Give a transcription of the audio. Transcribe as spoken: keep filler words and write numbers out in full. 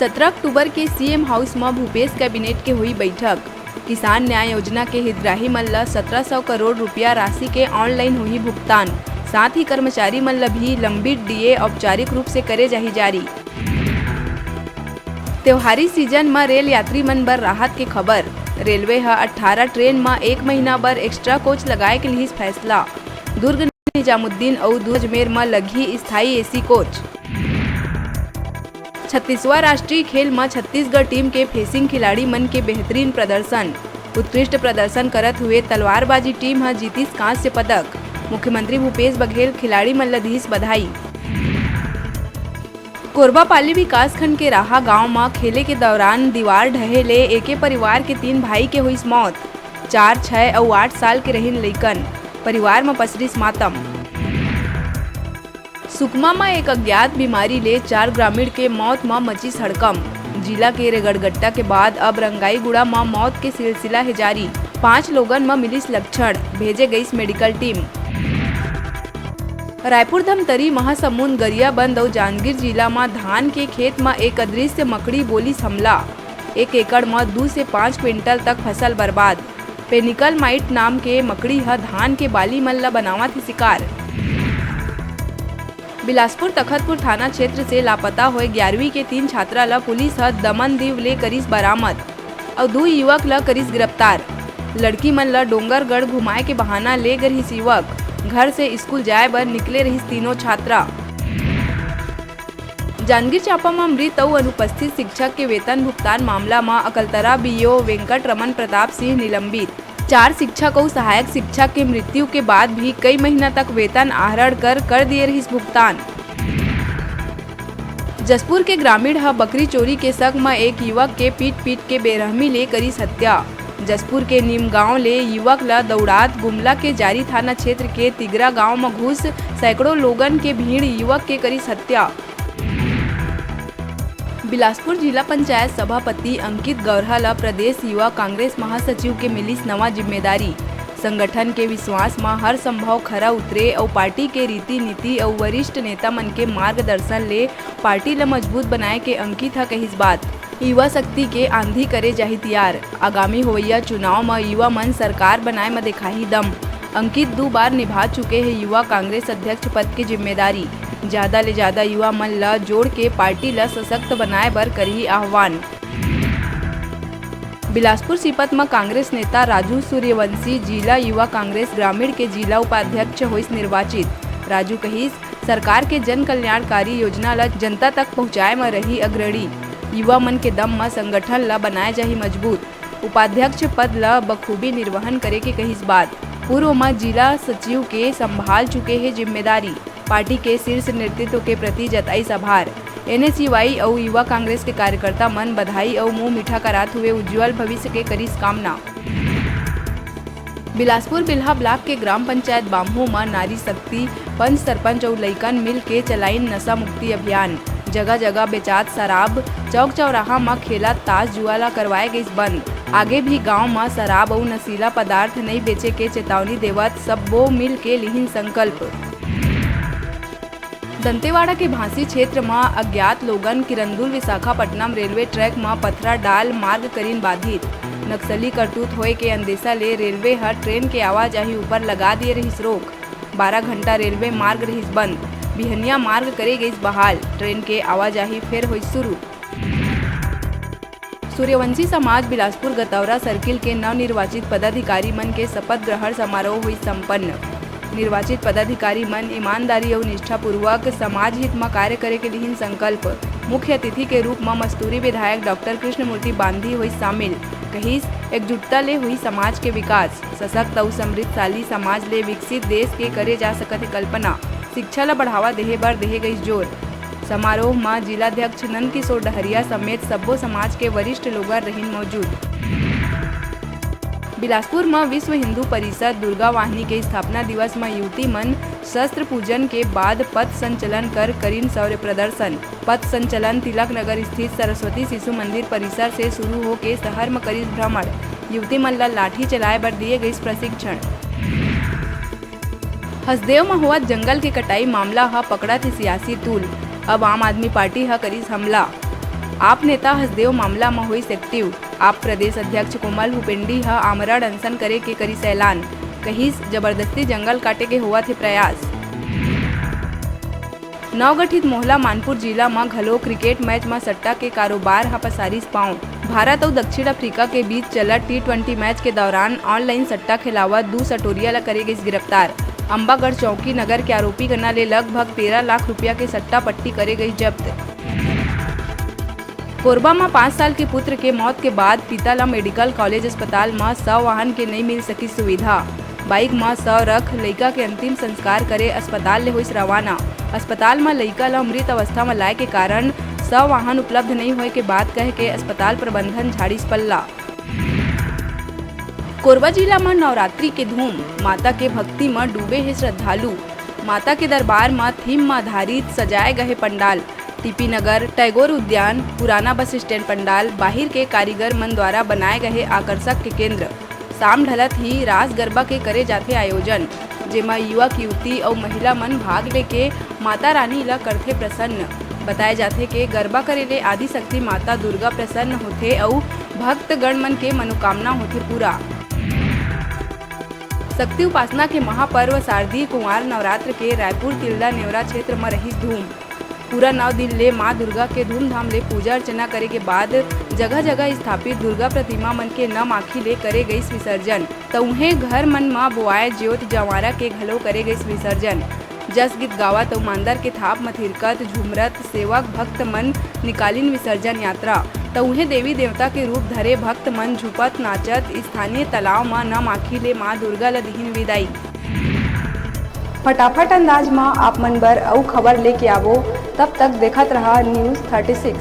सतरा अक्टूबर के CM house म भूपेश कैबिनेट के होही बैठक। किसान न्याय योजना के हितग्राही मन ल सतरा सौ करोड़ रुपया राशि के ऑनलाइन होही भुगतान। साथ ही कर्मचारी मन ल भी लंबित डीए औपचारिक रूप से करे जाही जारी। त्योहारी सीजन म रेल यात्री मन बर राहत के खबर। रेलवे ह अट्ठारह ट्रेन म एक महीना बर एक्स्ट्रा कोच लगाए के लिहिस फैसला। दुर्ग निजामुद्दीन अउ दुर्ग अजमेर म लगही स्थायी एसी कोच। छत्तीसवां राष्ट्रीय खेल म छत्तीसगढ़ टीम के फेंसिंग खिलाड़ी मन के बेहतरीन प्रदर्शन। उत्कृष्ट प्रदर्शन करत हुए तलवारबाजी टीम ह जीतिस कांस्य पदक। मुख्यमंत्री भूपेश बघेल खिलाड़ी मन ल दिहिस बधाई। कोरबापाली विकासखंड के राहा गांव म खेले के दौरान दीवार ढहे ले एके परिवार के तीन भाई के होइस मौत। चार, छह अउ आठ साल के रहिन लइकन। परिवार म पसरिस मातम। सुकमा म एक अज्ञात बीमारी ले चार ग्रामीण के मौत म मचिस हड़कंप। जिला के रेगड़गट्टा के बाद अब रंगाईगुड़ा म मौत के सिलसिला हे जारी। पांच लोगन म मिलिस लक्षण, भेजे गइस मेडिकल टीम। रायपुर, धमतरी, महासमुंद, गरियाबंद अउ जांजगीर जिला म धान के खेत म एक अदृश्य मकड़ी बोलिस हमला। एक एकड़ म दू से पांच क्विंटल तक फसल बर्बाद। पेनिकल माइट नाम के मकड़ी ह धान के बाली मन ल बनावत हे शिकार। बिलासपुर तखतपुर थाना क्षेत्र से लापता होए ग्यारहवीं के तीन छात्रा ल पुलिस ह दमन दीव ले करिस बरामद अउ दू युवक ल करिस गिरफ्तार। लड़की मन ल डोंगरगढ़ घुमाए के बहाना ले गे रिहिस युवक। घर से स्कूल जाए बर निकले रिहिस तीनों छात्रा। जांजगीर चांपा म मृत अउ अनुपस्थित शिक्षक के वेतन भुगतान मामला म अकलतरा बीओ वेंकट रमन प्रताप सिंह निलंबित। चार शिक्षक अउ सहायक शिक्षक के मृत्यु के बाद भी कई महीना तक वेतन आहरण कर, कर दिए रिहिस भुगतान। जशपुर के ग्रामीण ह बकरी चोरी के शक म एक युवक के पीट-पीट के बेरहमी ले करिस हत्या। जशपुर के नीमगांव ले युवक ल दौड़ात गुमला के जारी थाना क्षेत्र के तिगरा गांव म घुस सैकड़ों लोगन के भीड़ युवक के करिस हत्या। बिलासपुर जिला पंचायत सभापति अंकित गौरहा ल प्रदेश युवा कांग्रेस महासचिव के मिलिस नवा जिम्मेदारी। संगठन के विश्वास म हर संभव खरा उतरे अउ पार्टी के रीति नीति अउ वरिष्ठ नेता मन के मार्गदर्शन ले पार्टी ल मजबूत बनाए के अंकित ह कहिस बात। युवा शक्ति के आंधी करे जाही तियार। आगामी होवइया चुनाव म युवा मन सरकार बनाए म देखाही दम। अंकित दू बार निभा चुके हे युवा कांग्रेस अध्यक्ष पद के जिम्मेदारी। जादा ले जादा युवा मन ल जोड़ के पार्टी ल सशक्त बनाए बर करही आह्वान। बिलासपुर सीपत म कांग्रेस नेता राजू सूर्यवंशी जिला युवा कांग्रेस ग्रामीण के जिला उपाध्यक्ष होइस निर्वाचित। राजू कहिस, सरकार के जन कल्याणकारी योजना ल जनता तक पहुंचाए म रही अग्रणी। युवा मन के दम म संगठन ल बनाए जाही मजबूत। उपाध्यक्ष पद ल बखूबी निर्वहन करे के कहिस बात। पूर्व म जिला सचिव के संभाल चुके हे जिम्मेदारी। पार्टी के शीर्ष नेतृत्व के प्रति जताइस आभार। एनएसयूआई अउ युवा कांग्रेस के कार्यकर्ता मन बधाई अउ मुंह मीठा करात हुए उज्जवल भविष्य के करिस कामना। बिलासपुर बिल्हा ब्लॉक के ग्राम पंचायत बाम्हो म नारी शक्ति, पंच, सरपंच अउ लइकन मिल के चलाइन नशा मुक्ति अभियान। जगह जगह बेचात शराब, चौक चौराहा म खेलत ताश जुआ ल करवाए गइस बंद। आगे भी गांव म शराब अउ नशीला पदार्थ नइ बेचे के चेतावनी देवत सब्बो मिल के लिहिन संकल्प। दंतेवाड़ा के भांसी क्षेत्र म अज्ञात लोगन किरंदुल विशाखापट्टनम रेलवे ट्रैक म पथरा डाल मार्ग करिन बाधित। नक्सली करतूत होए के अंदेशा ले रेलवे ह ट्रेन के आवाजाही ऊपर लगा दिए रहिस रोक। बारह घंटा रेलवे मार्ग रहिस बंद। बिहनिया मार्ग करे गइस बहाल। ट्रेन के आवाजाही फेर होइस शुरू। सूर्यवंशी समाज बिलासपुर गतौरा सर्किल के नवनिर्वाचित पदाधिकारी मन के शपथ ग्रहण समारोह हुई संपन्न। निर्वाचित पदाधिकारी मन ईमानदारी अउ निष्ठापूर्वक समाज हित म कार्य करे के लिहिन संकल्प। मुख्य अतिथि के रूप म मस्तूरी विधायक डॉक्टर कृष्णमूर्ति बांधी हुई शामिल। कहिस, एकजुटता ले हुई समाज के विकास। सशक्त अउ समृद्धशाली समाज ले विकसित देश के करे जा सकत हे कल्पना। शिक्षा ल बढ़ावा देहे बर देहे गइस जोर। समारोह म जिलाध्यक्ष नंदकिशोर डहरिया समेत सब्बो समाज के वरिष्ठ लोगन रहिन मौजूद। बिलासपुर म विश्व हिंदू परिषद दुर्गा वाहिनी के स्थापना दिवस म युवती मन शस्त्र पूजन के बाद पथ संचलन कर करिन शौर्य प्रदर्शन। पथ संचलन तिलक नगर स्थित सरस्वती शिशु मंदिर परिसर से शुरू होके शहर म करिस भ्रमण। युवती मन ल लाठी चलाए बर दिए गइस प्रशिक्षण। हसदेव म होवत जंगल के कटाई मामला ह पकड़त हे सियासी तूल। अब आम आदमी पार्टी ह करिस हमला। आप नेता हसदेव मामला म होइस एक्टिव। आप प्रदेश अध्यक्ष कोमल हुपेंडी ह आमरण अनशन करे के करिस ऐलान, कहिस जबरदस्ती जंगल काटे के होवत हे प्रयास। नवगठित मोहला मानपुर जिला म घलो क्रिकेट मैच म सट्टा के कारोबार ह पसारिस पांव। भारत अउ दक्षिण अफ्रीका के बीच चलत टी ट्वेंटी मैच के दौरान ऑनलाइन सट्टा खेलावत दू सटोरिया ल करे गइस गिरफ्तार। अंबागढ़ चौकी नगर के आरोपी कना ले लगभग तेरह लाख रुपया के सट्टा पट्टी करे गइस जब्त। कोरबा म पाँच साल के पुत्र के मौत के बाद पिता ल मेडिकल कॉलेज अस्पताल म शव वाहन के नइ मिल सकिस सुविधा। बाइक म शव रख लइका के अंतिम संस्कार करे अस्पताल ले होइस रवाना। अस्पताल म लइका ल मृत अवस्था म लाए के कारण शव वाहन उपलब्ध नइ होए के बात कह के अस्पताल प्रबंधन झाड़िस पल्ला। कोरबा जिला म नवरात्रि के धूम, माता के भक्ति म डूबे हे श्रद्धालु। माता के दरबार म थीम म आधारित सजाए गए हे पंडाल। टीपी नगर, टैगोर उद्यान, पुराना बस स्टैंड पंडाल, बाहिर के कारीगर मन द्वारा बनाए गए आकर्षक के केंद्र। शाम ढलत ही रास गरबा के करे जाथे आयोजन, जेमा युवक युवती अउ महिला मन भाग लेके माता रानी ल करथे प्रसन्न। बताए जाथे के गरबा करे ले आदिशक्ति माता दुर्गा प्रसन्न होथे अउ भक्तगण मन के मनोकामना होथे पूरा। शक्ति उपासना के महापर्व शारदीय कुंवार नवरात्र के रायपुर तिल्दा नेवरा क्षेत्र म रहिस धूम। पूरा नौ दिन ले मां दुर्गा के धूमधाम ले पूजा अर्चना करे के बाद जगह-जगह स्थापित दुर्गा प्रतिमा मन के नम आंखी ले करे गइस विसर्जन। त उहें घर मन म बोआए ज्योत जंवारा के घलो करे गइस विसर्जन। जस गीत गावत अउ मांदर के थाप म थिरकत झुमरत सेवक भक्त मन निकालिन विसर्जन यात्रा। त उहें देवी देवता के रूप धरे भक्त मन झुपत नाचत स्थानीय तालाब म नम आंखी ले मां दुर्गा ल दिहिन विदाई। फटाफट अंदाज म आप मन बर अउ खबर लेके आवो, तब तक देखत रहा News thirty six।